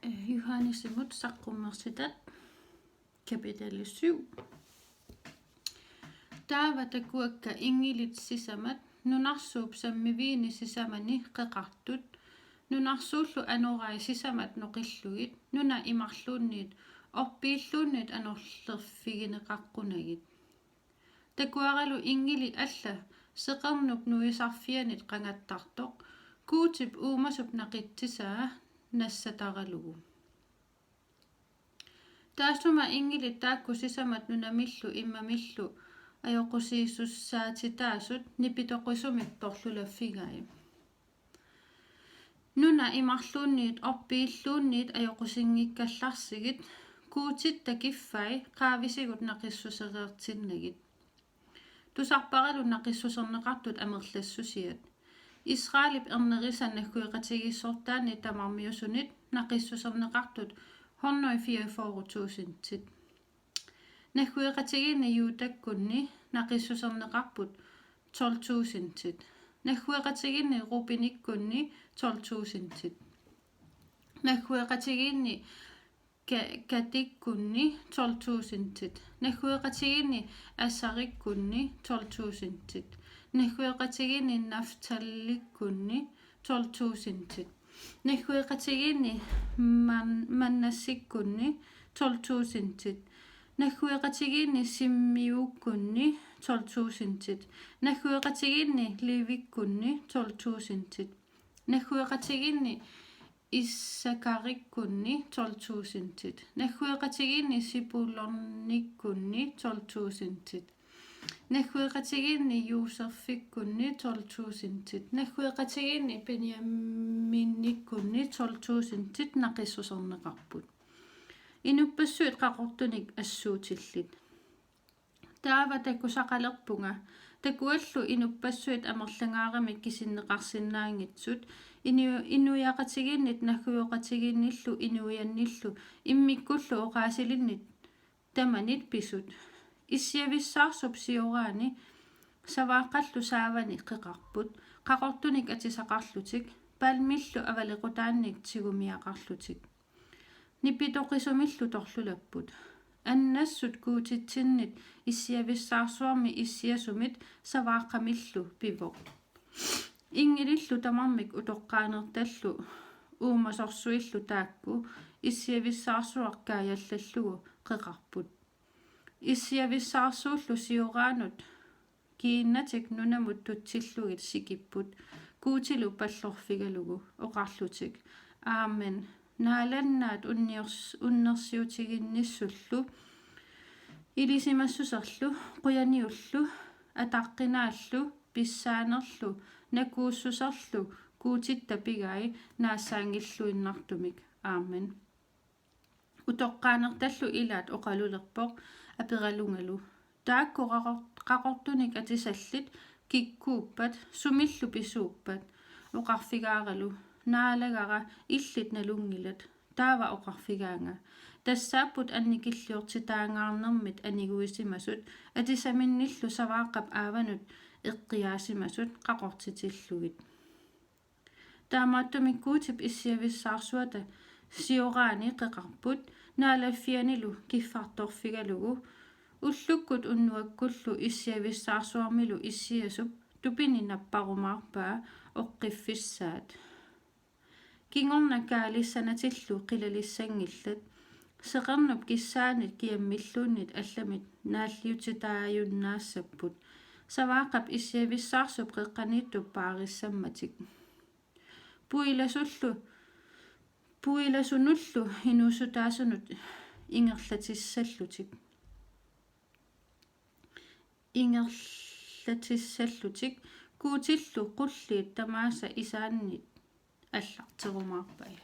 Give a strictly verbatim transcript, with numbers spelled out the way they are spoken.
Johannesimut saqqummersitat, kapitali syv. Taava takuakka inngilit sisamat nunarsuup sammiviini sisamani qeqartut, nunarsuullu anorai sisamat noqillugit, nuna imarluunniit orpiilluunniit anorlerfigineqaqqunagit. Takuaralu inngili alla seqernup nuisarfianit qangattartoq, Guutip uumasup naqitsisaa nassataralugu. Taassuma inngilit taakku sisamat nunamillu immamillu ajoqusiisussaatitaasut nipitoqisumik torlulaffigai. Nuna imarluunniit orpiilluunniit ajoqusinngikkallarsigit, Guutitta kiffai qaavisigut naqissusereertinnagit. Tusarparalu naqissuserneqartut amerlassusiat. Israelip ernerisa naggueqatigiissortaanni tamarmiusunit naqissuserneqartut hundrede fireogfyrre tusindit. Naggueqatigiinni Judakkunni naqissuserneqarput tolv tusindit. Naggueqatigiinni Rubenikkunni tolv tusindit. Naggueqatigiinni Ga-, Gadikkunni tolv tusindit. Naggueqatigiinni Aserikkunni tolv tusindit. Naggueqatigiinni Naftalikkunni tolv tusindit. Naggueqatigiinni Man-, Manassikkunni tolv tusindit. Naggueqatigiinni Simeukkunni tolv tusindit. Naggueqatigiinni Levikkunni tolv tusindit. Naggueqatigiinni Issakarikkunni tolv tusindit. Naggueqatigiinni Sibulonikkunni tolv tusindit. Naggueqatigiinni Josefikkunni tolv tusindit. Naggueqatigiinni Benjaminikkunni tolv tusindit naqissuserneqarput. Inuppassuit qaqortunik assuutillit. Taava takusaqalerpunga, takuallu inuppassuit amerlangaaramik kisinneqarsinnaanngitsut, inu-, inuiaqatigiinnit naggueqatigiinnillu inuiannillu immikkullu oqaasilinnit tamanit pisut. Issiavissaarsup sioraani savaaqqallu saavani qeqarput, qaqortunik atisaqarlutik, palmillu avalequtaannik tigumiaqarlutik. Nipitoqisumillu torlulapput. Annassut Guutitsinnit issiavissaarsuarmi issiasumit savaaqqamillu pivoq. Inngilillu tamarmik utoqqaanertallu uumasorsuillu taakku issiavissaarsuaq kaajallallugu qeqarput. Issiavissaarsuullu sioraanut kiinnatik nunamut tutsillugit sikipput, Guutilu pallorfigalugu oqarlutik: Amen. Naalannaat unniors-, unnersiutiginnissullu, ilisimassuserlu, qujaniullu, ataqqinaallu, pissaanerlu, nakuussuserlu, Guutitta pigai naassaanngilluinnartumik. Amen. Utoqqaanertallu ilaat oqalulerpoq aperalungalu: Taakku qaqor-, qaqortunik atisallit kikkuuppat, sumillu pisuuppat? Oqarfigaaralu: Naalagara, illit nalunngilat. Taava oqarfigaanga: Tassaapput annikilliortitaangaarnermit aniguisimasut, atisaminnillu savaaqqap aavanut eqqiaasimasut qaqortitillugit. Taamaattumik Guutip issiavissaarsuata sioraani qeqarput, naalaffianilu kiffartorfigalugu. Ullukkut unnuakkullu issiavissaarsuarmilu issiasup tupini napparumaarpaa oqqiffissaat. Kingorna kaalissanatillu qilalissanngillat. Seqernup kissaanit kiammilluunniit allamit naalliutitaajunnaassapput. Savaaqqap issiavissaarsup qeqqaniittup paarissammatik. Puilasullu, puilasunullu inuussutaasunut ingerlatissallutik. Ingerlatissallutik. Guutillu qulliit tamaasa isaannit allarterumaarpai.